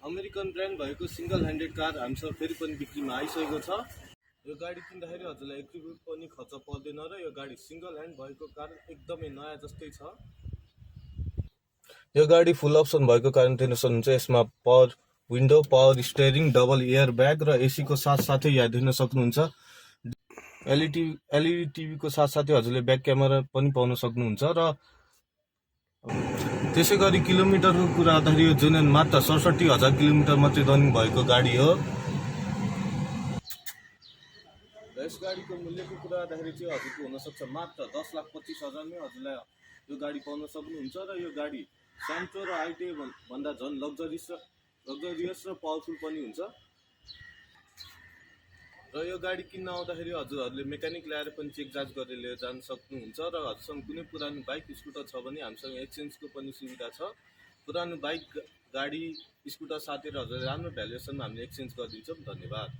American brand भएको single handed car हामीसँग फेरि पनि बिक्रीमा आइसकेको छ। यो गाडी किन्दाखेरि हजुरलाई 1 रुपियाँ पनि खर्च पर्दैन र यो गाडी सिंगल ह्यान्ड भएको कारण एकदमै नयाँ जस्तै छ। यो गाडी फुल अप्सन भएको कारण तिर्न सक्नुहुन्छ। यसमा power window, power steering, double air bag र एसी को साथसाथै यहाँ हेर्न सक्नुहुन्छ। एलइडी टिभी को साथसाथै हजुरले ब्याक क्यामेरा पनि पाउन सक्नुहुन्छ। र त्यसै गरी किलोमिटरको कुरा गर्दाखेरि यो जुन मात्र 67,000 किलोमिटर मात्रै रनिङ भएको गाडी हो। र यस गाडीको मूल्यको कुरा गर्दाखेरि चाहिँ हजुरको हुनसक्छ मात्र 10,25,000 मै हजुरलाई यो गाडी पाउन सक्नुहुन्छ। र यो गाडी स्यान्ट्रो र आइटे भन्दा झन् लग्जरियस र पावरफुल पनि हुन्छ। र यो गाडी किन्न आउँदाखेरि हजुरहरूले मेकानिक ल्याएर पनि चेक जाँच गरेर लिएर जान सक्नुहुन्छ। र हजुरसँग कुनै पुरानो बाइक स्कुटर छ भने हामीसँग एक्सचेन्जको पनि सुविधा छ। पुरानो बाइक, गाडी, स्कुटर साथै हजुरले राम्रो भ्यालुएसनमा हामीले एक्सचेन्ज गरिदिन्छौँ। धन्यवाद।